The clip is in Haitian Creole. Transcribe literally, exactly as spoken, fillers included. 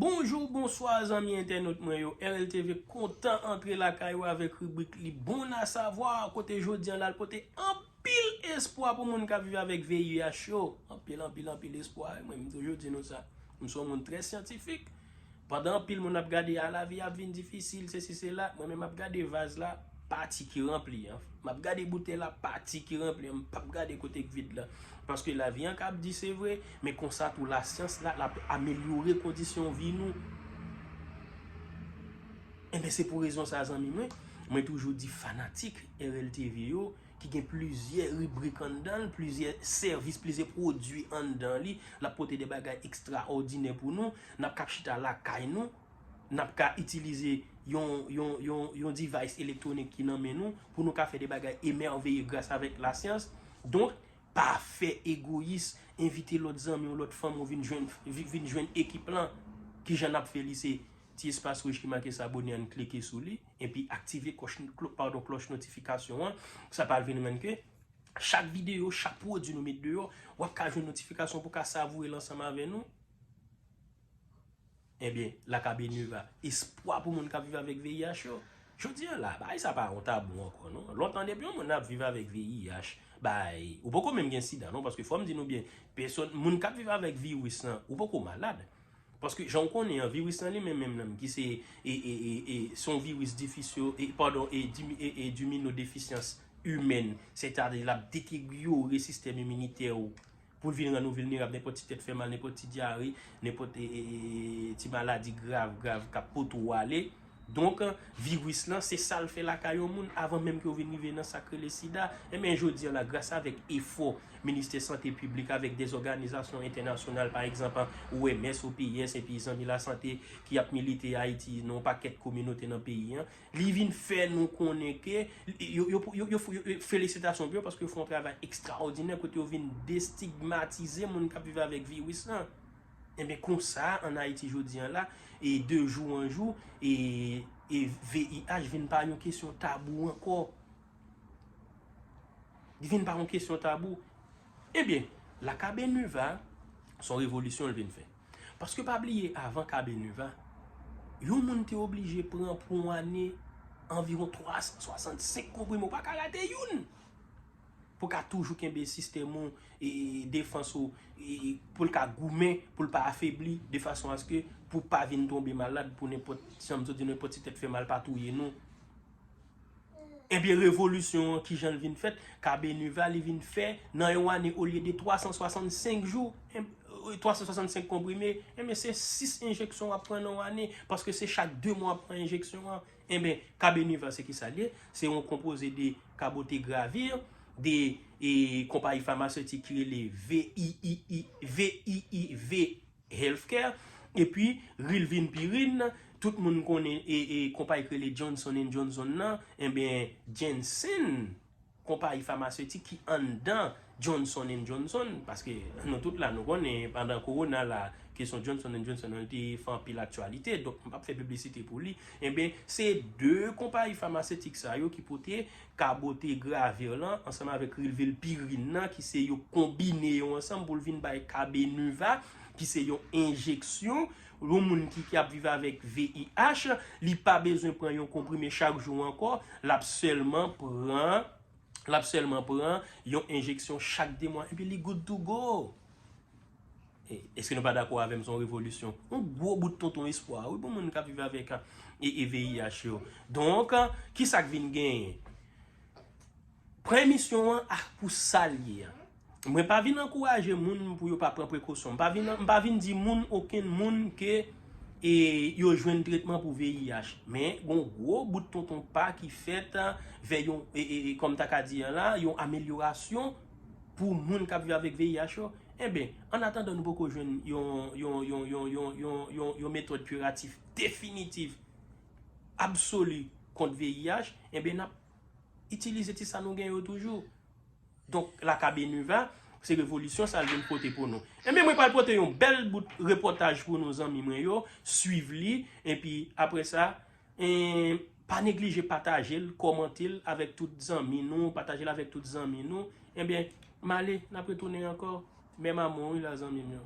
Bonjou, bonswa zanmi entènot mwen yo. R L T V kontan antre lakay ou avèk ribrik Li Bon à Savoir, kote jodi an la l pote anpil espwa pou moun k ap viv avèk V I H yo. Anpil, anpil, anpil espwa. Mwen, m toujou di nou sa. M se yon moun trè syantifik. Pandan anpil moun ap gade, a, lavi ap vin difisil, sesi, sela, mwen menm m ap gade vaz la, pati ki ranpli an. M ap gade boutèy la, pati ki ranpli an. M p ap gade kote k vid la. Paske lavi an kab di se vre, men konsa tou lasyans la, l ap amelyore kondisyon vi nou. Enben, se pou rezon sa, zanmi mwen, mwen toujou di fanatik R L T V yo, ki gen plizyè ribrik anndan l, plizyè sèvis, plizyè pwodui anndan li, l ap pote de bagay ekstraòdinè pou nou, n ap kab chita lakay nou, n ap ka itilize yon, yon, yon, yon device elektwonik ki nan men nou, pou nou ka fè de bagay emèveye gras avèk lasyans. Donk, pa fè egoyis, envite lòt zanmi w, lòt fanmi w vin jwenn, vi-, vin jwenn ekip lan. Kijan n ap fè li? Se ti espas wouj ki make s'abonner an, klike sou li, epi aktive kòch, klo-, padon, klòch notifikasyon an. Sa pral vin rann ke chak videyo, chak pwodui nou met deyò, w ap ka jwenn notifikasyon pou w ka savoure l ansanm avè nou. Ebyen, Lakabeneva, espwa pou moun k ap viv avèk V I H yo. Jodi an la, bagay sa pa yon tabou ankò, non. Lontan, depi yon moun ap viv avèk V I H, bay, ou poko menm gen sida, non, paske fò m di nou byen, pèsòn, moun k ap viv avèk viris lan, ou poko malad. Paske jan w konnen an, viris lan li menm, menm, menm, ki se, e, e, e, e, se yon viris difisyo, e, padon, e, dimi-, e, e, diminodefisyans imèn, sètadi l ap deteryore sistèm iminitè w, pou l vin rann ou vilnerab, nenpòt ti tèt fè mal, nenpòt ti dyare, nenpòt, e, e, e, ti maladi grav, grav k ap pote w ale. Donk, viris lan, se sa l fè lakay yon moun avan menm ke w vin rive nan sa k rele sida. Enben, jodi an la, gras avèk efò Ministè Sante Piblik avèk de òganizasyon entènasyonal, pa egzanp, O M S, O P S, epi Zanmi Lasante ki ap milite Ayiti nan yon pakèt kominote nan peyi an, li vin fè nou konnen ke yo, yo, yo, yo, yo, yo felisitasyon pou yo paske yo fè yon travay ekstraòdinè kote yo vin destigmatize moun k ap viv avèk viris lan. Enben, konsa, ann Ayiti jodi an la, e de jou an jou, e, e V I H vin pa yon kesyon tabou ankò. Li vin pa yon kesyon tabou. Ebyen, Lakabeneva, se yon revolisyon l vin fè. Paske pa bliye, avan Kabeneva, yon moun te oblije pran pou yon ane anviwon twa san swasannsenk konprime, ou pa ka rate youn. Pou ka toujou kenbe sistèm ou, e, e, defans ou, e, e, pou l ka goumen, pou l pa afebli, de fason aske pou pa vin tonbe malad, pou nenpòt, jan m di, nenpòt ti tèt fè mal pa touye nou. Ebyen, revolisyon an, kijan l vin fèt? Kabeneva, li vin fè nan yon ane, olye de twa san swasannsenk jou, en, twa san swasannsenk konprime, enben, se sis enjeksyon w ap pran nan yon ane, paske se chak de mwa w ap pran enjeksyon an. Enben, Kabeneva, se ki sa l ye? Se yon konpoze de kabotegravir, de, e, konpayi famasetik ki rele V I I I, V I I V Healthcare, epi rilvinpirin, tout moun konnen, e, e, konpayi ki rele Johnson and Johnson nan, enben, Janssen, konpayi famasetik ki anndan Johnson and Johnson, paske nou tout la, nou konnen, pandan kowona la, kesyon Johnson and Johnson nan te fè anpil aktyalite, donk m p ap fè piblisite pou li. Enben, se de konpayi famasetik sa yo ki pote kabotegravir lan, ansanm avèk rilvinpirin nan, ki se yo konbine yo ansanm pou l vin bay Kabeneva, ki se yon enjeksyon. Yon moun ki, ki ap viv avèk V I H, li pa bezwen pran yon konprime chak jou ankò, l ap sèlman pran, l ap sèlman pran yon enjeksyon chak de mwa, epi li good to go. E, èske nou pa dakò avè m, se yon revolisyon? Yon gwo bout tonton espwa, wi, pou moun k ap viv avèk, e, e V I H yo. Donk, kisa k vin genyen? Pran emisyon an ak pou sa l ye a. Mwen pa vin ankouraje moun pou yo pa pran prekosyon. M pa vin, m pa vin di moun, okenn moun ke, e, yo jwenn tretman pou V I H. Men, gon gwo bout tonton pa ki fèt, a, vè yon, e, e, e, kòm ta ka di an la, yon amelyorasyon pou moun k ap viv avèk V I H yo. Enben, an atandan nou poko jwenn yon, yon, yon metòd kiratif definitif, absoli kont V I H, enben, n ap itilize ti sa nou gen yo toujou. Donk, Lakabeneva, se revolisyon sa l vin pote pou nou. Enben, mwen pral pote yon bèl bout repòtaj pou nou, zanmi mwen yo. Swiv li, epi apre sa, e, pa neglije pataje l, kòmante l avèk tout zanmi nou, pataje l avèk tout zanmi nou. Enben, m ale, n ap retounen ankò. Menm amou, wi, la, zanmi m yo.